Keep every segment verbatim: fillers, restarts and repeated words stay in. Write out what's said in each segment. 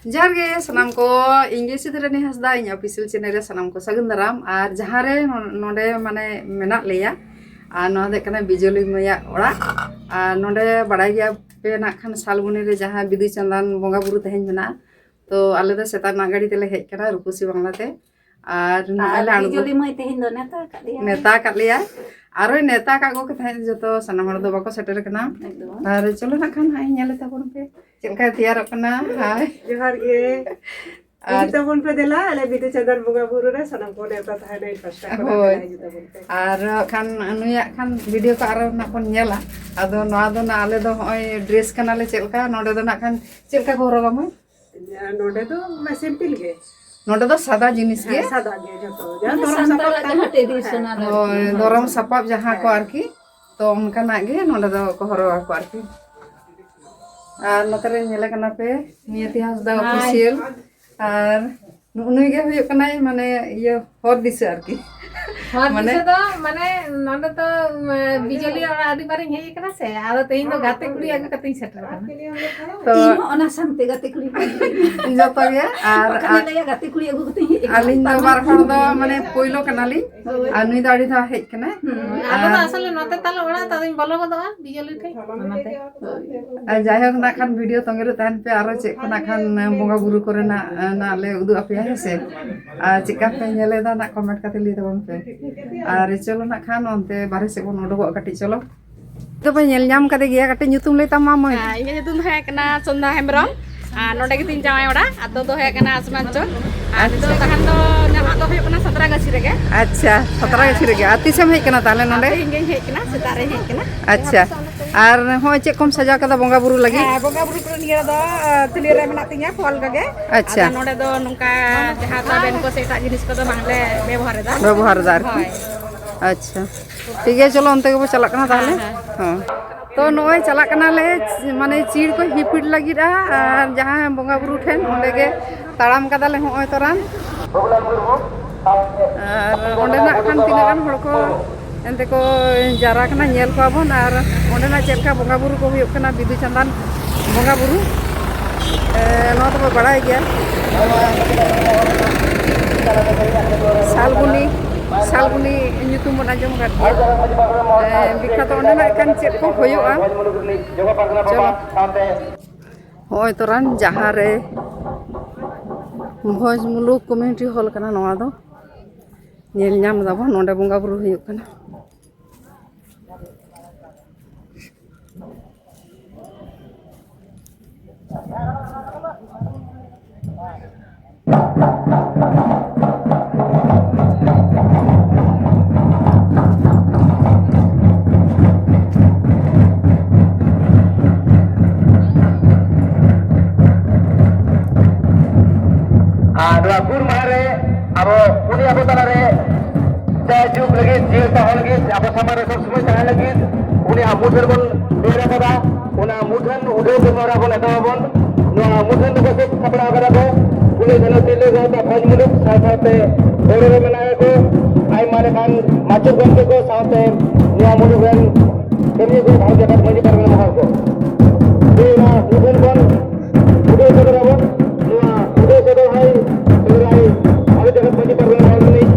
ᱡᱚᱦᱟᱨ ᱜᱮ ᱥᱟᱱᱟᱢ ᱠᱚ, ᱤᱧ ᱜᱮ ᱥᱤᱫᱷᱩᱨᱟᱱᱤ ᱦᱟᱸᱥᱫᱟ, ᱤᱧ ᱚᱯᱷᱤᱥᱤᱭᱟᱞ ᱪᱮᱱᱮᱞ ᱨᱮ ᱥᱟᱱᱟᱢ ᱠᱚ ᱥᱟᱹᱜᱩᱱ ᱫᱟᱨᱟᱢ᱾ ᱟᱨ ᱡᱟᱦᱟᱸ ᱨᱮ ᱱᱚ- ᱱᱚᱰᱮ ᱢᱟᱱᱮ ᱢᱮᱱᱟᱜ ᱞᱮᱭᱟ, ᱟᱨ ᱱᱚᱣᱟ ᱫᱚ ᱦᱩᱭᱩᱜ ᱠᱟᱱᱟ ᱵᱤᱡᱚᱞᱤ ᱢᱟᱹᱭᱟᱜ ᱚᱲᱟᱜ᱾ ᱟᱨ ᱱᱚᱰᱮ ᱵᱟᱲᱟᱭ ᱜᱮᱭᱟ ᱯᱮ ᱱᱟᱜ ᱠᱷᱟᱱ ᱥᱟᱞᱵᱚᱱᱤ ᱨᱮ ᱡᱟᱦᱟᱸ ᱵᱤᱫᱩ ᱪᱟᱸᱫᱟᱱ ᱵᱚᱸᱜᱟ ᱵᱩᱨᱩ ᱛᱮᱦᱮᱧ ᱢᱮᱱᱟᱜᱼᱟ, ᱛᱚ ᱟᱞᱮ ᱫᱚ ᱥᱮᱛᱟᱜ ᱨᱮᱱᱟᱜ ᱜᱟᱹᱰᱤ ᱛᱮᱞᱮ ᱦᱮᱡ ᱠᱟᱱᱟ ᱨᱩᱯᱚᱥᱤ ᱵᱟᱝᱞᱟ ᱛᱮ᱾ ᱟᱨ ᱱᱚᱜᱼᱚᱭ ᱟᱨ ᱞᱮ ᱟᱬᱜᱚ- ᱵᱤᱡᱚᱞᱤ ᱢᱟᱹᱭ ᱛᱮᱦᱮᱧ ᱫᱚ ᱱᱮᱣᱛᱟ ᱟᱠᱟᱫ ᱞᱮᱭᱟ᱾ ᱱᱮᱣᱛᱟ ᱟᱠᱟᱫ ᱞᱮᱭᱟ, ᱟᱨᱚᱭ ᱱᱮᱣᱛᱟ ᱟᱠᱟᱫ ᱠᱚ ᱛᱟᱦᱮᱸᱫ, ᱡᱚᱛᱚ ᱥᱟᱱᱟᱢ ᱦᱚᱲ ᱫᱚ ᱵᱟᱠᱚ ᱥᱮᱴᱮᱨ ᱠᱟᱱᱟ᱾ ᱮᱠᱫᱚᱢ᱾ ᱟᱨ ᱪᱚᱞᱚ ᱱᱟᱜ ᱠᱷᱟᱱ ᱦᱟᱸᱜ ᱧᱮᱞ ᱛᱟᱵᱚᱱ ᱯᱮ ᱪᱮᱫ ᱞᱮᱠᱟᱭ ᱛᱮᱭᱟᱨᱚᱜ ᱠᱟᱱᱟ᱾ ᱦᱟᱭ᱾ ᱡᱚᱦᱟᱨ ᱜᱮ᱾ ᱟᱨ ᱦᱤᱡᱩᱜ ᱛᱟᱵᱚᱱ ᱯᱮ ᱫᱮᱞᱟ, ᱟᱞᱮ ᱵᱤᱫᱩ ᱪᱟᱸᱫᱟᱱ ᱵᱚᱸᱜᱟ ᱵᱩᱨᱩ ᱨᱮ ᱥᱟᱱᱟᱢ ᱠᱚ ᱱᱮᱣᱛᱟ ᱛᱟᱦᱮᱱᱟ ᱤᱧ ᱯᱟᱥᱴᱟ ᱠᱷᱚᱱᱟᱜ᱾ ᱦᱳᱭ᱾ ᱫᱮᱞᱟ, ᱦᱤᱡᱩᱜ ᱛᱟᱵᱚᱱ ᱯᱮ᱾ ᱟᱨ ᱠᱷᱟᱱ ᱱᱩᱭᱟᱜ ᱠᱷᱟᱱ ᱵᱷᱤᱰᱤᱭᱳ ᱠᱚ ᱟᱨᱚ ᱱᱟᱜ ᱵᱚᱱ ᱧᱮᱞᱟ, ᱟᱫᱚ ᱱᱚᱣᱟ ᱫᱚ ᱱᱟᱜ ᱟᱞᱮ ᱫᱚ ᱱᱚᱜᱼᱚᱭ ᱰᱨᱮᱥ ᱠᱟᱱᱟᱞᱮ ᱪᱮᱫ ᱞᱮᱠᱟ, ᱱᱚᱰᱮ ᱫᱚ ᱱᱟᱜ ᱠᱷᱟᱱ ᱪᱮᱫ ᱞᱮᱠᱟ ᱠᱚ ᱦᱚᱨᱚᱜᱟ ᱢᱟᱹᱭ? ᱱᱚᱰᱮ ᱫᱚ ᱢᱟ ᱥᱤᱢᱯᱤᱞ ᱜᱮ᱾ ᱱᱚᱰᱮ ᱫᱚ ᱥᱟᱫᱟ ᱡᱤᱱᱤᱥ ᱜᱮ᱾ ᱦᱮᱸ, ᱥᱟᱫᱟ ᱜᱮ ᱡᱚᱛᱚ᱾ ᱡᱟᱦᱟᱸ ᱢᱟᱱᱮ ᱫᱷᱚᱨᱚᱢ ᱥᱟᱯᱟᱵ ᱥᱟᱱᱛᱟᱲᱟᱜ ᱡᱟᱦᱟᱸ ᱠᱟᱱᱟ᱾ ᱴᱨᱮᱰᱤᱥᱚᱱᱟᱞ ᱦᱳᱭ, ᱟᱨᱠᱤ᱾ ᱫᱷᱚᱨᱚᱢ ᱥᱟᱯᱟᱵ ᱡᱟᱦᱟᱸ ᱠᱚ ᱦᱮᱸ᱾ ᱟᱨᱠᱤ, ᱛᱚ ᱚᱱᱠᱟᱱᱟᱜ ᱜᱮ ᱱᱚᱰᱮ ᱫᱚ ᱠᱚ ᱦᱚᱨᱚᱜ ᱟᱠᱚ ᱟᱨᱠᱤ᱾ ᱟᱨ ᱱᱚᱛᱮ ᱨᱮ ᱧᱮᱞᱮ ᱠᱟᱱᱟ ᱯᱮ ᱱᱤᱭᱟᱹᱛᱤ ᱦᱟᱸᱥᱫᱟ ᱦᱟᱭ᱾ ᱚᱯᱷᱤᱥᱤᱭᱟᱞ᱾ ᱟᱨ ᱱᱩᱜᱼᱩ ᱱᱩᱭ ᱜᱮ ᱦᱩᱭᱩᱜ ᱠᱟᱱᱟᱭ ᱢᱟᱱᱮ ᱤᱭᱟᱹ ᱦᱚᱨ ᱫᱤᱥᱟᱹ ᱟᱨᱠᱤ᱾ ᱦᱚᱨ ᱢᱟᱱᱮ ᱫᱤᱥᱟᱹ ᱫᱚ ᱢᱟᱱᱮ ᱱᱚᱰᱮ ᱛᱚ, ᱩᱢ, ᱵᱤᱡᱚᱞᱤ ᱚᱲᱟᱜ ᱟᱹᱰᱤ ᱵᱟᱨᱤᱧ ᱦᱮᱡ ᱟᱠᱟᱱᱟ ᱥᱮ, ᱟᱫᱚ ᱛᱮᱦᱮᱧ ᱫᱚ ᱜᱟᱛᱮ ᱠᱩᱲᱤ ᱟᱹᱜᱩ ᱠᱟᱛᱮᱧ ᱥᱮᱴᱮᱨ ᱟᱠᱟᱱᱟ᱾ ᱛᱚ ᱤᱧ ᱦᱚᱸ ᱚᱱᱟ ᱥᱟᱶᱛᱮ ᱜᱟᱛᱮ ᱠᱩᱲᱤ ᱠᱚ ᱟᱹᱜᱩ ᱠᱮᱫ ᱠᱚᱣᱟ᱾ ᱡᱚᱛᱚ ᱜᱮ᱾ ᱟᱨ ᱵᱟᱠᱷᱟᱱ ᱟᱨ ᱞᱟᱹᱭᱟ ᱜᱟᱛᱮ ᱠᱩᱲᱤ ᱟᱹᱜᱩ ᱠᱟᱛᱮᱧ ᱦᱮᱡ ᱟᱠᱟᱱᱟ᱾ ᱟᱹᱞᱤᱧ ᱫᱚ ᱵᱟᱨ ᱦᱚᱲ ᱫᱚ ᱢᱟᱱᱮ ᱯᱳᱭᱞᱳ ᱠᱟᱱᱟᱞᱤᱧ᱾ ᱦᱳᱭ᱾ ᱟᱨ ᱱᱩᱭ ᱫᱚ ᱟᱹᱰᱤ ᱫᱷᱟᱣ ᱦᱮᱡ ᱠᱟᱱᱟᱭ᱾ ᱦᱩᱸ, ᱟᱞᱮ ᱫᱚ ᱟᱨ ᱟᱥᱚᱞᱮ ᱱᱚᱛᱮ ᱛᱟᱞᱮ ᱚᱲᱟᱜ, ᱛᱚ ᱟᱫᱚᱧ ᱵᱚᱞᱚ ᱜᱚᱫᱚᱜᱼᱟ ᱵᱤᱡᱚᱞᱤ ᱴᱷᱮᱡ, ᱚᱱᱟᱛᱮ᱾ ᱟᱨ ᱡᱟᱭᱦᱳᱠ, ᱱᱟᱜ ᱠᱷᱟᱱ ᱵᱷᱤᱰᱤᱭᱳ ᱛᱚᱸᱜᱮ ᱨᱮ ᱛᱟᱦᱮᱱ ᱯᱮ, ᱟᱨᱚ ᱪᱮᱫ ᱠᱚ ᱱᱟᱜ ᱠᱷᱟᱱ ᱵᱚᱸᱜᱟ ᱵᱩᱨᱩ ᱠᱚᱨᱮᱱᱟᱜ, ᱱᱟᱜ ᱞᱮ ᱩᱫᱩᱜ ᱟᱯᱮᱭᱟ, ᱦᱮᱸ ᱥᱮ? ᱟᱨ ᱪᱮᱫᱠᱟ ᱯᱮ ᱧᱮᱞ ᱮᱫᱟ, ᱱᱟᱜ ᱠᱚᱢᱮᱱᱴ ᱠᱟᱛᱮ ᱞᱟᱹᱭ ᱛᱟᱵᱚᱱ ᱯᱮ᱾ ᱟᱨ ᱪᱚᱞᱚ ᱱᱟᱜ ᱠᱷᱟᱱ ᱚᱱᱛᱮ ᱵᱟᱨᱦᱮ ᱥᱮᱫ ᱵᱚᱱ ᱩᱰᱩᱠᱚᱜᱼᱟ ᱠᱟᱹᱴᱤᱡ, ᱪᱚᱞᱚ᱾ ᱛᱚᱵᱮ ᱧᱮᱞ ᱧᱟᱢ ᱠᱟᱫᱮ ᱜᱮᱭᱟ, ᱠᱟᱹᱴᱤᱡ ᱧᱩᱛᱩᱢ ᱞᱟᱹᱭ ᱛᱟᱢ ᱢᱟ ᱢᱟᱹᱭ᱾ ᱦᱮᱸ, ᱤᱧᱟᱹᱜ ᱧᱩᱛᱩᱢ ᱫᱚ ᱦᱩᱭᱩᱜ ᱠᱟᱱᱟ ᱥᱚᱱᱫᱷᱟ ᱦᱮᱢᱵᱨᱚᱢ᱾ ᱟᱨ ᱱᱚᱰᱮ ᱜᱮᱛᱤᱧ ᱡᱟᱶᱟᱭ ᱚᱲᱟᱜ, ᱟᱛᱳ ᱫᱚ ᱦᱩᱭᱩᱜ ᱠᱟᱱᱟ ᱟᱥᱢᱟᱱᱪᱚᱞ᱾ ᱟᱨ ᱱᱤᱛᱚᱜ ᱟᱪᱪᱷᱟ᱾ ᱛᱟᱦᱮᱱ ᱫᱚ ᱧᱟᱢᱟᱜ ᱫᱚ ᱦᱩᱭᱩᱜ ᱠᱟᱱᱟ ᱥᱟᱸᱛᱨᱟᱜᱟᱹᱪᱷᱤ ᱨᱮᱜᱮ᱾ ᱟᱪᱪᱷᱟ, ᱥᱟᱸᱛᱨᱟᱜᱟᱹᱪᱷᱤ ᱨᱮᱜᱮ᱾ ᱟᱨ ᱛᱤᱥᱮᱢ ᱦᱮᱡ ᱠᱟᱱᱟ ᱛᱟᱦᱞᱮ ᱱᱚᱰᱮ? ᱛᱮᱦᱮᱧ ᱜᱤᱧ ᱦᱮᱡ ᱠᱟᱱᱟ, ᱥᱮᱛᱟᱜ ᱨᱮᱧ ᱦᱮᱡ ᱠᱟᱱᱟ᱾ ᱟᱪᱪᱷᱟ, ᱟᱨ ᱱᱚᱜᱼᱚᱭ ᱪᱮᱫ ᱠᱚᱢ ᱥᱟᱡᱟᱣ ᱠᱟᱫᱟ ᱵᱚᱸᱜᱟ ᱵᱩᱨᱩ ᱞᱟᱹᱜᱤᱫ? ᱦᱮᱸ, ᱵᱚᱸᱜᱟ ᱵᱩᱨᱩ ᱠᱚ ᱱᱤᱭᱟᱹ ᱫᱚ, ᱟᱸ, ᱛᱷᱟᱹᱞᱤ ᱨᱮ ᱢᱮᱱᱟᱜ ᱛᱤᱧᱟ ᱯᱷᱚᱞ ᱠᱚᱜᱮ᱾ ᱟᱪᱪᱷᱟ᱾ ᱟᱫᱚ ᱱᱚᱰᱮ ᱫᱚ ᱱᱚᱝᱠᱟ ᱡᱟᱦᱟᱸ ᱛᱟᱵᱮᱱ ᱠᱚ ᱥᱮ ᱮᱴᱟᱜ ᱡᱤᱱᱤᱥ ᱠᱚᱫᱚ ᱵᱟᱝᱞᱮ ᱵᱮᱵᱚᱦᱟᱨ ᱮᱫᱟ᱾ ᱵᱮᱵᱚᱦᱟᱨ ᱮᱫᱟ ᱟᱨᱠᱤ᱾ ᱦᱳᱭ᱾ ᱟᱪᱪᱷᱟ, ᱴᱷᱤᱠ ᱜᱮᱭᱟ, ᱪᱚᱞᱚ ᱚᱱᱛᱮ ᱜᱮᱵᱚ ᱪᱟᱞᱟᱜ ᱠᱟᱱᱟ ᱛᱟᱦᱞᱮ᱾ ᱦᱮᱸ, ᱦᱮᱸ᱾ ᱦᱮᱸ᱾ ᱛᱚ ᱱᱚᱜᱼᱚᱭ ᱪᱟᱞᱟᱜ ᱠᱟᱱᱟᱞᱮ, ᱢᱟᱱᱮ ᱪᱤᱲ ᱠᱚ ᱦᱤᱯᱤᱲ ᱞᱟᱹᱜᱤᱫᱼᱟ, ᱟᱨ ᱡᱟᱦᱟᱸ ᱵᱚᱸᱜᱟ ᱵᱩᱨᱩ ᱴᱷᱮᱱ ᱚᱸᱰᱮ ᱜᱮ ᱛᱟᱲᱟᱢ ᱠᱟᱫᱟᱞᱮ ᱦᱚᱸᱜᱼᱚᱭ ᱛᱚᱨᱟᱱ᱾ ᱟᱨ ᱚᱸᱰᱮ ᱱᱟᱜ ᱠᱷᱟᱱ ᱛᱤᱱᱟᱹᱜ ᱜᱟᱱ ᱦᱚᱲ ᱠᱚ ᱮᱱᱛᱮ ᱠᱚ ᱡᱟᱣᱨᱟ ᱠᱟᱱᱟ, ᱧᱮᱞ ᱠᱚᱣᱟ ᱵᱚᱱ᱾ ᱟᱨ ᱚᱸᱰᱮᱱᱟᱜ ᱪᱮᱫ ᱞᱮᱠᱟ ᱵᱚᱸᱜᱟ ᱵᱩᱨᱩ ᱠᱚ ᱦᱩᱭᱩᱜ ᱠᱟᱱᱟ, ᱵᱤᱫᱩ ᱪᱟᱸᱫᱟᱱ ᱵᱚᱸᱜᱟ ᱵᱩᱨᱩ, ᱮ, ᱫᱚᱯᱮ ᱵᱟᱲᱟᱭ ᱜᱮᱭᱟ, ᱱᱚᱣᱟ ᱥᱟᱞᱵᱩᱱᱤ, ᱥᱟᱞᱵᱩᱱᱤ ᱧᱩᱛᱩᱢ ᱵᱚᱱ ᱟᱸᱡᱚᱢ ᱟᱠᱟᱫ ᱜᱮᱭᱟ᱾ ᱦᱮᱸ, ᱵᱤᱠᱠᱷᱟᱛᱚ ᱚᱸᱰᱮᱱᱟᱜ ᱮᱱᱠᱷᱟᱱ ᱪᱮᱫ ᱠᱚ ᱦᱩᱭᱩᱜᱼᱟ? ᱪᱚᱞᱚ᱾ ᱦᱚᱸᱜᱼᱚᱭ ᱛᱚᱨᱟᱱ ᱡᱟᱦᱟᱸ ᱨᱮ ᱵᱷᱚᱸᱡᱽ ᱢᱩᱞᱩᱠ ᱠᱚᱢᱤᱭᱩᱱᱤᱴᱤ ᱦᱚᱞ ᱠᱟᱱᱟ ᱱᱚᱣᱟ ᱫᱚ, ᱧᱮᱞ ᱧᱟᱢ ᱫᱟᱵᱚᱱ ᱱᱚᱰᱮ ᱵᱚᱸᱜᱟ ᱵᱩᱨᱩ ᱦᱩᱭᱩᱜ ᱠᱟᱱᱟ᱾ ᱟᱨ ᱱᱚᱣᱟ ᱜᱩᱨ ᱢᱟᱦᱟ ᱨᱮ ᱟᱵᱚ ᱩᱱᱤ ᱟᱵᱚ ᱛᱟᱞᱟᱨᱮ ᱡᱟᱭᱡᱩᱜᱽ ᱞᱟᱹᱜᱤᱫ, ᱡᱤᱭᱟᱹᱲ ᱛᱟᱦᱮᱸ ᱞᱟᱹᱜᱤᱫ, ᱟᱵᱚ ᱥᱟᱢᱟᱝ ᱨᱮ ᱥᱚᱵ ᱥᱚᱢᱚᱭ ᱛᱟᱦᱮᱸ ᱞᱟᱹᱜᱤᱫ ᱩᱱᱤᱭᱟᱜ ᱢᱩᱴᱷᱟᱹᱱ ᱵᱚᱱ ᱵᱮᱨ ᱟᱠᱟᱫᱟ᱾ ᱚᱱᱟ ᱢᱩᱴᱷᱟᱹᱱ ᱩᱰᱟᱹᱣ ᱠᱟᱹᱢᱤ ᱦᱚᱨᱟ ᱵᱚᱱ ᱮᱛᱚᱦᱚᱵ ᱟᱵᱚᱱ᱾ ᱱᱚᱣᱟ ᱢᱩᱴᱷᱟᱹᱱ ᱫᱚᱠᱚ ᱥᱟᱹᱛ ᱥᱟᱯᱲᱟᱣ ᱠᱟᱫᱟ ᱠᱚ ᱯᱷᱩᱞᱳ ᱡᱷᱟᱱᱳ ᱛᱤᱨᱞᱟᱹ ᱜᱟᱶᱛᱟ ᱵᱷᱚᱸᱡᱽ ᱢᱩᱞᱩᱠ, ᱥᱟᱶ ᱥᱟᱶᱛᱮ ᱜᱚᱲᱚ ᱨᱮ ᱢᱮᱱᱟᱜ ᱠᱚ ᱟᱭᱢᱟ ᱞᱮᱠᱟᱱ ᱢᱟᱪᱮᱫ ᱜᱚᱢᱠᱮ ᱠᱚ ᱥᱟᱶᱛᱮ ᱱᱚᱣᱟ ᱢᱩᱞᱩᱠ ᱨᱮᱱ ᱠᱟᱹᱢᱤᱭᱟᱹ ᱠᱚ, ᱵᱷᱟᱨᱚᱛ ᱡᱟᱠᱟᱛ ᱢᱟᱹᱡᱷᱤ ᱯᱟᱨᱜᱟᱱᱟ ᱢᱚᱦᱚᱞ ᱠᱚ᱾ ᱛᱮ ᱚᱱᱟ ᱢᱩᱴᱷᱟᱹᱱ ᱵᱚᱱ ᱩᱰᱟᱹᱣ ᱥᱚᱫᱚᱨ ᱟᱵᱚᱱ᱾ ᱱᱚᱣᱟ ᱩᱰᱟᱹᱣ ᱥᱚᱫᱚᱨ ᱦᱚᱸᱭ ᱥᱚᱫᱚᱨᱟᱭ ᱵᱷᱟᱨᱚᱛ ᱡᱟᱠᱟᱛ ᱢᱟᱹᱡᱷᱤ ᱯᱟᱨᱜᱟᱱᱟ ᱢᱚᱦᱚᱞ ᱨᱤᱱᱤᱡ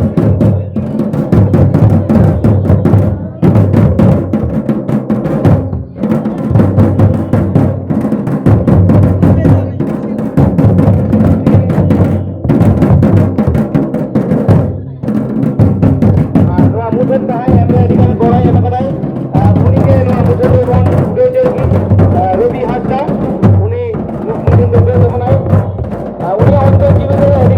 ᱟᱨ ᱱᱚᱣᱟ ᱢᱩᱴᱷᱟᱹᱱ ᱡᱟᱦᱟᱸᱭ ᱮᱢ ᱨᱮ ᱟᱹᱰᱤ ᱜᱟᱱ ᱜᱚᱲᱚᱭ ᱮᱢ ᱟᱠᱟᱫᱟᱭ, ᱟᱨ ᱩᱱᱤᱜᱮ ᱱᱚᱣᱟ ᱢᱩᱴᱷᱟᱹᱱ ᱫᱚᱵᱚᱱ ᱩᱰᱟᱹᱣ ᱦᱚᱪᱚᱭ ᱞᱟᱹᱜᱤᱫ, ᱟᱨ ᱨᱚᱵᱤ ᱦᱟᱸᱥᱫᱟ, ᱩᱱᱤ ᱢᱩᱴᱷᱟᱹᱱ ᱫᱚ ᱩᱰᱟᱹᱣ ᱛᱟᱵᱚᱱᱟᱭ᱾ ᱟᱨ ᱩᱱᱤᱭᱟᱜ ᱚᱱᱛᱚᱨ ᱡᱤᱣᱤ ᱨᱮ ᱟᱹᱰᱤ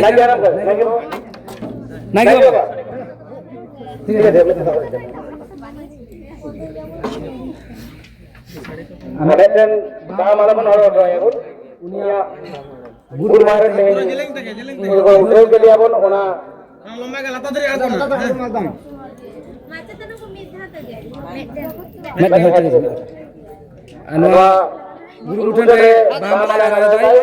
ᱱᱟᱭᱠᱮ ᱦᱟᱲᱟᱢ ᱠᱚ, ᱱᱟᱭᱠᱮ ᱵᱟᱵᱟ᱾ ᱱᱟᱭᱠᱮ ᱵᱟᱵᱟ᱾ ᱴᱷᱤᱠ ᱟᱪᱷᱮ᱾ ᱢᱤᱫᱴᱮᱱ ᱵᱟᱦᱟ ᱢᱟᱞᱟ ᱵᱚᱱ ᱦᱚᱨᱚᱜ ᱦᱚᱴᱚ ᱟᱭᱟ ᱵᱚᱱ᱾ ᱩᱱᱤᱭᱟᱜ ᱜᱩᱨ ᱢᱟᱦᱟ ᱨᱮ ᱛᱮᱦᱮᱧ ᱩᱰᱟᱹᱣ ᱠᱮᱫᱮᱭᱟ ᱵᱚᱱ ᱚᱱᱟ᱾ ᱢᱮᱫ ᱵᱟᱦᱟ ᱛᱮᱜᱮ ᱢᱮᱱᱟᱜᱼᱟ᱾ ᱟᱨ ᱱᱚᱣᱟ ᱜᱩᱨᱩ ᱵᱩᱴᱟᱹ ᱨᱮ ᱵᱟᱦᱟ ᱢᱟᱞᱟ ᱟᱨᱟᱣ ᱮᱫᱟᱭ᱾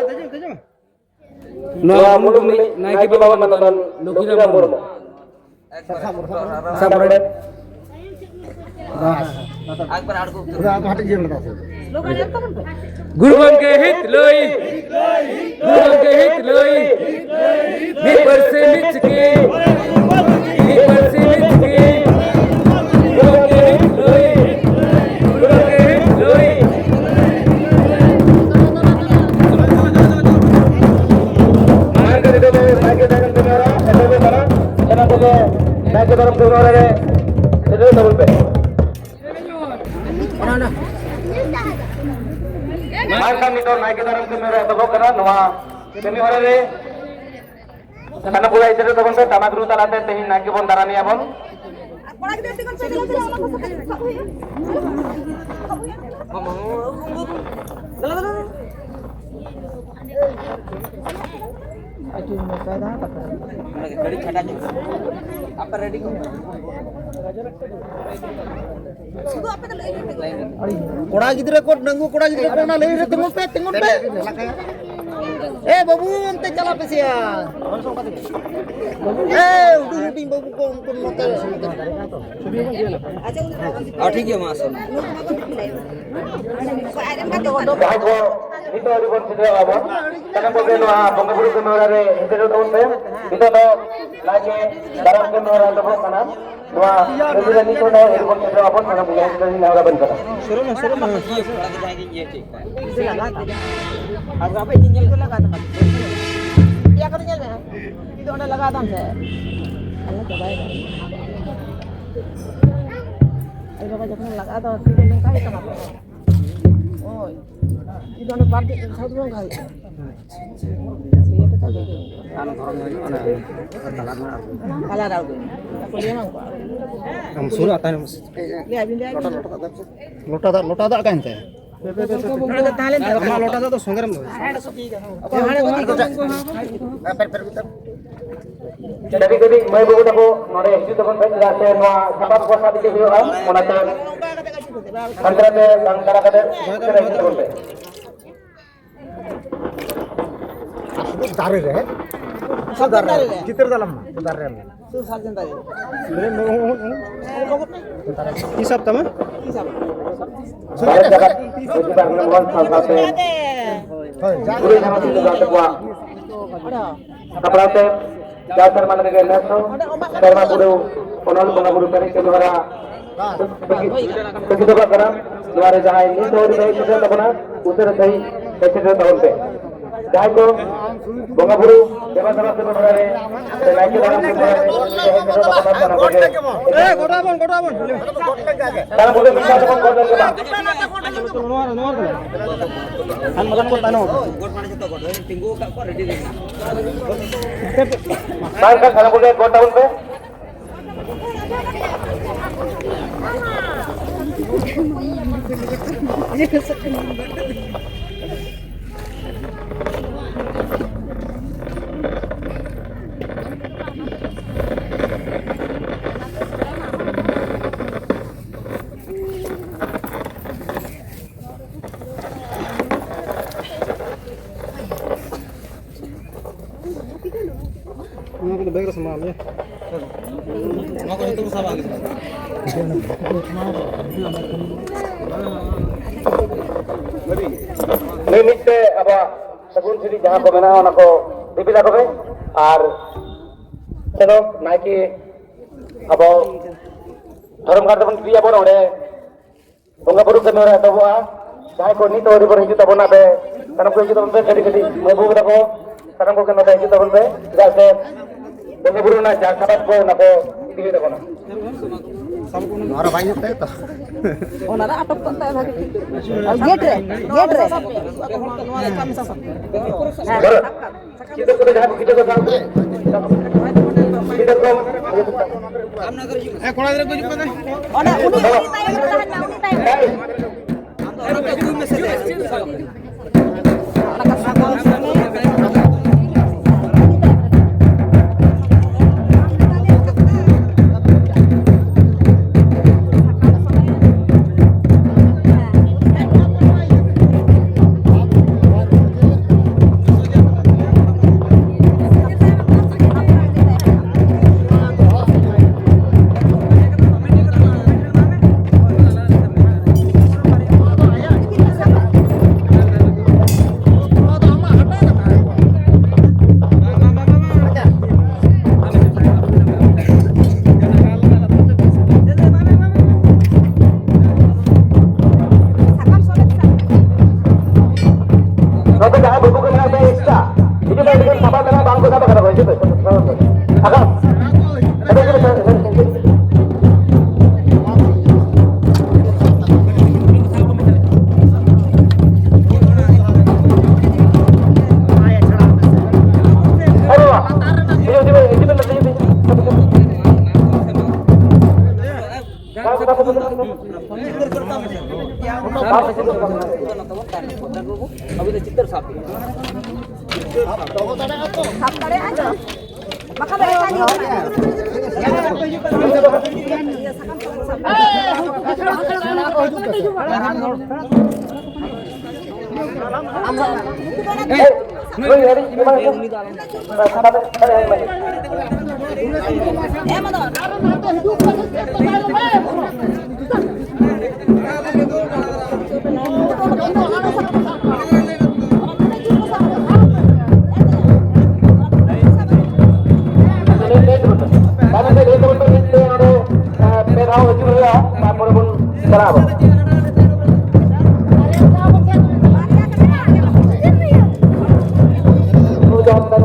ᱱᱚᱣᱟ ᱢᱩᱞᱩᱠ ᱨᱤᱱᱤᱡ ᱱᱟᱭᱠᱮ ᱵᱟᱵᱟ ᱢᱟᱱᱚᱛᱟᱱ ᱞᱚᱠᱷᱤᱨᱟᱢ ᱢᱩᱨᱢᱩ᱾ ᱥᱟᱵ ᱨᱮ᱾ ᱜᱩᱨᱩ ᱜᱚᱢᱠᱮ ᱦᱤᱛ ᱞᱟᱹᱭ, ᱜᱩᱨᱩ ᱜᱚᱢᱠᱮ ᱦᱤᱛ ᱞᱟᱹᱭ, ᱢᱤᱫ ᱯᱟᱹᱨᱥᱤ ᱢᱤᱫ ᱪᱤᱠᱤ, ᱢᱤᱫ ᱯᱟᱹᱨᱥᱤ ᱢᱤᱫ ᱪᱤᱠᱤ, ᱜᱩᱨᱩ ᱜᱚᱢᱠᱮ ᱦᱤᱛ ᱞᱟᱹᱭ, ᱜᱩᱨᱩ ᱜᱚᱢᱠᱮ ᱦᱤᱛ ᱞᱟᱹᱭ᱾ ᱟᱨ ᱱᱤᱛᱚᱜ ᱫᱚ ᱱᱟᱭᱠᱮ ᱫᱟᱨᱟᱢ ᱠᱟᱹᱢᱤ ᱦᱚᱨᱟ ᱮᱛᱚᱦᱚᱵᱚᱜ ᱠᱟᱱᱟ᱾ ᱥᱟᱱᱟᱢ ᱠᱚᱜᱮ ᱱᱟᱭᱠᱮ ᱫᱟᱨᱟᱢ ᱠᱟᱹᱢᱤ ᱦᱚᱨᱟ ᱨᱮ ᱥᱮᱴᱮᱨ ᱛᱟᱵᱚᱱ ᱯᱮ᱾ ᱢᱟ ᱮᱱᱠᱷᱟᱱ ᱱᱤᱛᱚᱜ ᱱᱟᱭᱠᱮ ᱫᱟᱨᱟᱢ ᱠᱟᱹᱢᱤ ᱦᱚᱨᱟ ᱮᱛᱚᱦᱚᱵᱚᱜ ᱠᱟᱱᱟ᱾ ᱱᱚᱣᱟ ᱠᱟᱹᱢᱤ ᱦᱚᱨᱟ ᱨᱮ ᱥᱟᱱᱟᱢ ᱠᱚ ᱦᱮᱡ ᱥᱮᱴᱮᱨ ᱛᱟᱵᱚᱱ ᱯᱮ᱾ ᱴᱟᱢᱟᱠ ᱨᱩ ᱛᱟᱞᱟᱛᱮ ᱛᱮᱦᱮᱧ ᱱᱟᱭᱠᱮ ᱵᱚᱱ ᱫᱟᱨᱟᱢᱮᱭᱟ ᱵᱚᱱ᱾ ᱠᱚᱲᱟ ᱜᱤᱫᱽᱨᱟᱹ ᱛᱤᱸᱜᱩᱱ ᱯᱮ, ᱪᱟᱞᱟᱣ ᱪᱟᱞᱟᱣ ᱚᱱᱟ ᱠᱚ ᱥᱟᱵ ᱦᱩᱭᱩᱜᱼᱟ᱾ ᱥᱟᱵ ᱦᱩᱭᱩᱜᱼᱟ᱾ ᱫᱮᱞᱟ, ᱫᱮᱞᱟ, ᱫᱮᱞᱟ᱾ ᱜᱟᱹᱰᱤ ᱪᱷᱟᱰᱟ ᱧᱚᱜ᱾ ᱟᱯᱮ ᱨᱮᱰᱤ ᱠᱚᱜ ᱯᱮ᱾ ᱥᱩᱫᱷᱩ ᱟᱯᱮ ᱫᱚ ᱞᱟᱹᱭ ᱯᱮ᱾ ᱠᱚᱲᱟ ᱜᱤᱫᱽᱨᱟᱹ ᱠᱚ, ᱰᱟᱺᱜᱩᱣᱟᱹ ᱠᱚᱲᱟ ᱜᱤᱫᱽᱨᱟᱹ ᱠᱚ, ᱚᱱᱟ ᱞᱟᱹᱭᱤᱱ ᱨᱮ ᱛᱤᱸᱜᱩᱱ ᱯᱮ, ᱛᱤᱸᱜᱩᱱ ᱯᱮ᱾ ᱮ ᱵᱟᱹᱵᱩ, ᱚᱱᱛᱮ ᱪᱟᱞᱟᱜ ᱯᱮᱥᱮᱭᱟ᱾ ᱮ ᱦᱩᱰᱤᱧ ᱦᱩᱰᱤᱧ ᱵᱟᱹᱵᱩ ᱠᱚ, ᱩᱱᱠᱩ ᱱᱚᱛᱮ᱾ ᱦᱚᱸ, ᱴᱷᱤᱠ ᱜᱮᱭᱟ, ᱢᱟ ᱟᱥᱚᱜ ᱢᱮ᱾ ᱡᱟᱦᱟᱸᱭ ᱠᱚ ᱱᱤᱛᱚᱜ ᱟᱹᱣᱨᱤ ᱵᱚᱱ ᱥᱮᱴᱮᱨᱚᱜᱼᱟ ᱵᱚᱱ, ᱥᱟᱱᱟᱢ ᱠᱚᱜᱮ ᱱᱚᱣᱟ ᱵᱚᱸᱜᱟ ᱵᱩᱨᱩ ᱠᱟᱹᱢᱤ ᱦᱚᱨᱟ ᱨᱮ ᱥᱮᱴᱮᱨᱚᱜ ᱛᱟᱵᱚᱱ ᱯᱮ᱾ ᱱᱤᱛᱚᱜ ᱫᱚ ᱱᱟᱭᱠᱮ ᱫᱟᱨᱟᱢ ᱠᱟᱹᱢᱤ ᱦᱚᱨᱟ ᱮᱛᱚᱦᱚᱵᱚᱜ ᱠᱟᱱᱟ᱾ ᱱᱚᱣᱟ ᱠᱟᱹᱢᱤ ᱨᱮ ᱱᱤᱛᱚᱜ ᱫᱚ ᱟᱹᱣᱨᱤ ᱵᱚᱱ ᱥᱮᱴᱮᱨᱚᱜᱼᱟ ᱵᱚᱱ, ᱥᱟᱱᱟᱢ ᱠᱚᱜᱮ ᱥᱮᱴᱮᱨ ᱨᱮᱱᱟᱜ ᱦᱚᱨᱟ ᱵᱚᱱ ᱠᱟᱱᱟ᱾ ᱥᱩᱨᱩᱜ ᱢᱮ, ᱥᱩᱨᱩᱜ ᱢᱮ᱾ ᱟᱫᱚ ᱟᱯᱮ ᱧᱮᱞ ᱠᱚ ᱞᱟᱜᱟᱣ ᱛᱟᱢᱟ᱾ ᱤᱭᱟᱹ ᱠᱟᱛᱮ ᱧᱮᱞ ᱢᱮ᱾ ᱤᱧ ᱫᱚ ᱚᱸᱰᱮ ᱞᱟᱜᱟᱣ ᱛᱟᱢ ᱥᱮ? ᱟᱞᱮ ᱪᱟᱵᱟᱭᱮᱱᱟ᱾ ᱟᱡ ᱵᱟᱵᱟ ᱡᱚᱠᱷᱚᱱ ᱞᱟᱜᱟᱜᱼᱟ, ᱛᱚ ᱛᱤ ᱫᱚ ᱱᱚᱝᱠᱟ ᱦᱩᱭᱩᱜ ᱛᱟᱢᱟ ᱛᱚ᱾ ᱦᱳᱭ, ᱤᱧ ᱫᱚ ᱚᱸᱰᱮ ᱵᱟᱨ ᱫᱤᱱ ᱥᱟᱶ ᱫᱚ ᱵᱟᱝ ᱦᱩᱭᱩᱜᱼᱟ᱾ ᱟᱨ ᱫᱷᱚᱨᱚᱢ ᱫᱚ ᱦᱩᱭᱩᱜ ᱠᱟᱱᱟ ᱛᱟᱞᱟ ᱨᱮ ᱟᱬᱜᱚ᱾ ᱛᱟᱞᱟ ᱨᱮ ᱟᱬᱜᱚ᱾ ᱟᱠᱚ ᱞᱟᱹᱭ ᱟᱢᱟ ᱩᱱᱠᱩ᱾ ᱟᱢ ᱥᱩᱨ ᱨᱮ ᱛᱟᱦᱮᱱ ᱢᱮᱥᱮ᱾ ᱞᱟᱹᱭ ᱟᱵᱤᱱ ᱫᱚ ᱟᱵᱤᱱ᱾ ᱞᱚᱴᱟ ᱫᱟᱜ, ᱞᱚᱴᱟ ᱫᱟᱜ ᱠᱟᱱ ᱛᱟᱭᱟ᱾ ᱱᱚᱰᱮ ᱫᱚ ᱛᱟᱦᱮᱸ ᱞᱮᱱ ᱛᱟᱠᱚᱣᱟ᱾ ᱟᱢᱟᱜ ᱞᱚᱴᱟ ᱫᱟᱜ ᱫᱚ ᱥᱚᱸᱜᱮ ᱨᱮᱢ ᱫᱚᱦᱚᱭᱟ᱾ ᱚᱠᱚᱭ ᱦᱟᱸᱰᱮ ᱠᱚ ᱦᱤᱡᱩᱜ ᱠᱟᱱᱟ ᱩᱱᱠᱩ ᱦᱚᱸ᱾ ᱠᱟᱹᱴᱤᱡ ᱠᱟᱹᱴᱤᱡ ᱢᱟᱹᱭ ᱵᱟᱹᱵᱩ ᱛᱟᱠᱚ ᱱᱚᱰᱮ ᱦᱤᱡᱩᱜ ᱛᱟᱵᱚᱱ ᱯᱮ, ᱪᱮᱫᱟᱜ ᱥᱮ ᱱᱚᱣᱟ ᱥᱟᱯᱟᱵ ᱠᱚ ᱥᱟᱵ ᱤᱫᱤ ᱦᱩᱭᱩᱜᱼᱟ, ᱚᱱᱟᱛᱮ ᱦᱟᱱᱛᱮ ᱱᱟᱛᱮ ᱵᱟᱝ ᱫᱟᱬᱟ ᱠᱟᱛᱮ ᱥᱮᱴᱮᱨ ᱦᱤᱡᱩᱜ ᱛᱟᱵᱚᱱ ᱯᱮ᱾ ᱫᱟᱨᱮ ᱨᱮ, ᱥᱟᱨᱡᱚᱢ ᱫᱟᱨᱮ ᱨᱮ᱾ ᱪᱤᱛᱟᱹᱨ ᱫᱟᱞᱟᱢ ᱢᱟ, ᱫᱟᱨᱮ ᱨᱮ᱾ ᱥᱩᱫᱷᱩ ᱥᱟᱨᱡᱚᱢ ᱫᱟᱨᱮ ᱨᱮ᱾ ᱦᱤᱥᱟᱹᱵ ᱛᱟᱢᱟ? ᱦᱤᱥᱟᱹᱵ᱾ ᱵᱷᱟᱨᱚᱛ ᱡᱟᱠᱟᱛ ᱢᱟᱹᱡᱷᱤ ᱯᱟᱨᱜᱟᱱᱟ ᱢᱚᱦᱚᱞ ᱥᱟᱶ ᱥᱟᱶᱛᱮ ᱦᱳᱭ, ᱡᱟ ᱯᱩᱨᱟᱹ ᱡᱟᱦᱟᱸ ᱛᱤᱱᱟᱹᱜ ᱜᱟᱶᱛᱟ ᱠᱚᱣᱟᱜ ᱥᱟᱯᱲᱟᱣ ᱛᱮ ᱡᱟᱣ ᱥᱮᱨᱢᱟ ᱞᱮᱠᱟᱜᱮ ᱱᱮᱥ ᱦᱚᱸ ᱥᱮᱨᱢᱟ ᱯᱩᱨᱟᱹᱣ ᱚᱱᱚᱞ ᱵᱚᱸᱜᱟ ᱵᱩᱨᱩ ᱯᱮᱨᱮᱡ ᱠᱟᱹᱢᱤ ᱦᱚᱨᱟ ᱥᱟᱹᱠᱷᱤ ᱥᱟᱹᱠᱷᱤ ᱥᱚᱵᱷᱟ ᱠᱟᱱᱟ᱾ ᱱᱚᱣᱟ ᱨᱮ ᱡᱟᱦᱟᱸᱭ ᱱᱤᱛ ᱦᱚᱸ ᱟᱹᱣᱨᱤ ᱯᱮ ᱦᱮᱡ ᱥᱮᱴᱮᱨ ᱛᱟᱵᱚᱱᱟ, ᱩᱥᱟᱹᱨᱟ ᱥᱟᱺᱦᱤᱡ ᱦᱮᱡ ᱥᱮᱴᱮᱨ ᱛᱟᱵᱚᱱ ᱯᱮ᱾ ᱡᱟᱦᱟᱸᱭ ᱠᱚ ᱵᱚᱸᱜᱟ ᱵᱩᱨᱩ ᱫᱮᱵᱟ ᱥᱮᱵᱟ ᱠᱟᱹᱢᱤ ᱦᱚᱨᱟ ᱨᱮ ᱥᱮ ᱱᱟᱭᱠᱮ ᱫᱟᱨᱟᱢ ᱠᱟᱹᱢᱤ ᱦᱚᱨᱟ ᱨᱮ ᱦᱮᱡ ᱥᱮᱴᱮᱨ ᱛᱟᱵᱚᱱᱟ, ᱥᱟᱱᱟᱢ ᱠᱚᱜᱮ ᱮ, ᱜᱚᱰᱟ ᱵᱚᱱ, ᱜᱚᱰᱟ ᱵᱚᱱ᱾ ᱥᱟᱱᱟᱢ ᱠᱚᱜᱮ ᱢᱤᱫ ᱥᱟᱶ ᱛᱮᱵᱚᱱ ᱜᱚᱰ ᱞᱮᱱ ᱜᱮ ᱢᱟ᱾ ᱱᱚᱣᱟ ᱨᱮ, ᱱᱚᱣᱟ ᱨᱮ᱾ ᱠᱷᱟᱱ ᱢᱟᱫᱟᱢ ᱠᱚ ᱛᱟᱭᱱᱚᱢ ᱟᱠᱟᱱᱟ᱾ ᱢᱟ ᱮᱱᱠᱷᱟᱱ ᱥᱟᱱᱟᱢ ᱠᱚᱜᱮ ᱜᱚᱰ ᱛᱟᱵᱚᱱ ᱯᱮ᱾ ᱚᱱᱟ ᱠᱚᱫᱚ ᱵᱮᱜᱽ ᱨᱮ ᱥᱟᱢᱵᱟᱣ ᱢᱮ᱾ ᱱᱚᱣᱟ ᱠᱚ ᱡᱚᱛᱚ ᱠᱚ ᱥᱟᱢᱵᱟᱣ ᱜᱮ᱾ ᱢᱤᱫ ᱢᱤᱫ ᱛᱮ ᱟᱵᱚᱣᱟᱜ ᱥᱟᱹᱜᱩᱱ ᱥᱤᱨᱤᱡ ᱡᱟᱦᱟᱸ ᱠᱚ ᱢᱮᱱᱟᱜᱼᱟ, ᱚᱱᱟ ᱠᱚ ᱫᱤᱯᱤᱞ ᱟᱠᱚ ᱢᱮ᱾ ᱟᱨ ᱪᱚᱞᱚ, ᱱᱟᱭᱠᱮ ᱟᱵᱚ ᱫᱷᱚᱨᱚᱢ ᱜᱷᱟᱴ ᱨᱮᱵᱚᱱ ᱤᱫᱤᱭᱟᱵᱚᱱ, ᱚᱸᱰᱮ ᱵᱚᱸᱜᱟ ᱵᱩᱨᱩ ᱠᱟᱹᱢᱤ ᱦᱚᱨᱟ ᱮᱛᱚᱦᱚᱵᱚᱜᱼᱟ᱾ ᱡᱟᱦᱟᱸᱭ ᱠᱚ ᱱᱤᱛ ᱦᱚᱸ ᱟᱹᱣᱨᱤ ᱵᱚᱱ ᱦᱤᱡᱩᱜ ᱛᱟᱵᱚᱱᱟ, ᱟᱯᱮ ᱥᱟᱱᱟᱢ ᱠᱚ ᱦᱤᱡᱩᱜ ᱛᱟᱵᱚᱱ ᱯᱮ, ᱠᱟᱹᱴᱤᱡ ᱠᱟᱹᱴᱤᱡ ᱢᱟᱹᱭ ᱵᱟᱹᱵᱩ ᱛᱟᱠᱚ, ᱥᱟᱱᱟᱢ ᱠᱚᱜᱮ ᱱᱚᱛᱮ ᱦᱤᱡᱩᱜ ᱛᱟᱵᱚᱱ ᱯᱮ, ᱪᱮᱫᱟᱜ ᱥᱮ ᱵᱚᱸᱜᱟ ᱵᱩᱨᱩ ᱨᱮᱱᱟᱜ ᱡᱟᱦᱟᱸ ᱥᱟᱯᱟᱵ ᱠᱚ, ᱚᱱᱟ ᱠᱚ ᱤᱫᱤ ᱦᱩᱭᱩᱜ ᱛᱟᱵᱚᱱᱟ᱾ ᱱᱚᱣᱟ ᱨᱮ ᱵᱟᱭ ᱧᱮᱞ ᱛᱟᱭᱟ ᱛᱚ᱾ ᱚᱱᱟ ᱨᱮ ᱟᱴᱚᱠ ᱠᱟᱜ ᱛᱟᱭᱟ ᱵᱷᱟᱜᱮ ᱴᱷᱤᱠ᱾ ᱟᱨ ᱜᱮᱴ ᱨᱮ, ᱜᱮᱴ ᱨᱮ᱾ ᱦᱮᱸ, ᱥᱟᱵ ᱠᱟᱜ᱾ ᱪᱤᱛᱟᱹᱨ ᱠᱚᱫᱚ ᱡᱟᱦᱟᱸ ᱠᱚ ᱠᱷᱤᱡᱩᱨ ᱠᱚ ᱥᱟᱶᱛᱮ ᱪᱤᱛᱟᱹᱨ ᱠᱚ ᱦᱮᱸ, ᱠᱚᱲᱟ ᱜᱤᱫᱽᱨᱟᱹ ᱠᱚ ᱦᱤᱡᱩᱜ ᱠᱟᱱᱟ᱾ ᱚᱱᱟ ᱩᱱᱤ, ᱩᱱᱤ ᱛᱟᱭᱚᱢ ᱨᱮ ᱛᱟᱦᱮᱱ ᱢᱮ, ᱩᱱᱤ ᱛᱟᱭᱚᱢ ᱨᱮ᱾ ᱟᱢ ᱫᱚ ᱚᱸᱰᱮ ᱠᱷᱚᱱ ᱟᱹᱜᱩᱭ ᱢᱮᱥᱮ᱾ ᱱᱚᱛᱮ ᱡᱟᱦᱟᱸᱭ ᱵᱟᱹᱵᱩ ᱠᱚ ᱢᱮᱱᱟᱜ ᱯᱮᱭᱟ extra, ᱦᱤᱡᱩᱜ ᱯᱮ, ᱦᱤᱡᱩᱜ ᱯᱮ, ᱥᱟᱯᱷᱟ ᱢᱮᱱᱟᱜᱼᱟ, ᱵᱟᱝ ᱠᱚ ᱥᱟᱯᱷᱟ ᱠᱟᱫᱟ ᱠᱚ, ᱦᱤᱡᱩᱜ ᱯᱮ, ᱦᱤᱡᱩᱜ ᱯᱮ, ᱦᱤᱡᱩᱜ ᱯᱮ᱾ ᱟᱨᱮ ᱵᱟᱵᱟ, ᱦᱤᱡᱩᱜ, ᱦᱤᱡᱩᱜ, ᱦᱤᱡᱩᱜ, ᱦᱤᱡᱩᱜ᱾ ᱟᱹᱵᱤᱱ ᱫᱚ ᱪᱤᱛᱟᱹᱨ ᱥᱟᱵ ᱵᱤᱱ᱾ ᱥᱟᱵ ᱫᱟᱲᱮᱭᱟᱜᱼᱟ ᱛᱚ? ᱵᱟᱠᱷᱟᱱ ᱫᱚ ᱮᱴᱟᱜ ᱜᱮ ᱦᱩᱭᱩᱜᱼᱟ᱾ ᱛᱟᱦᱞᱮ ᱞᱟᱹᱭ ᱛᱟᱵᱚᱱ ᱯᱮ᱾ ᱛᱟᱦᱞᱮ ᱞᱟᱹᱭ ᱛᱟᱵᱚᱱ ᱯᱮ, ᱢᱤᱫ ᱛᱮ ᱱᱚᱰᱮ, ᱮ, ᱯᱮ ᱫᱷᱟᱣ ᱟᱹᱪᱩᱨ ᱦᱩᱭᱩᱜᱼᱟ, ᱛᱟᱨᱯᱚᱨᱮ ᱵᱚᱱ ᱪᱟᱞᱟᱜᱼᱟ ᱟᱵᱚ᱾ ᱱᱩᱭ ᱫᱚ ᱚᱱᱠᱟᱱ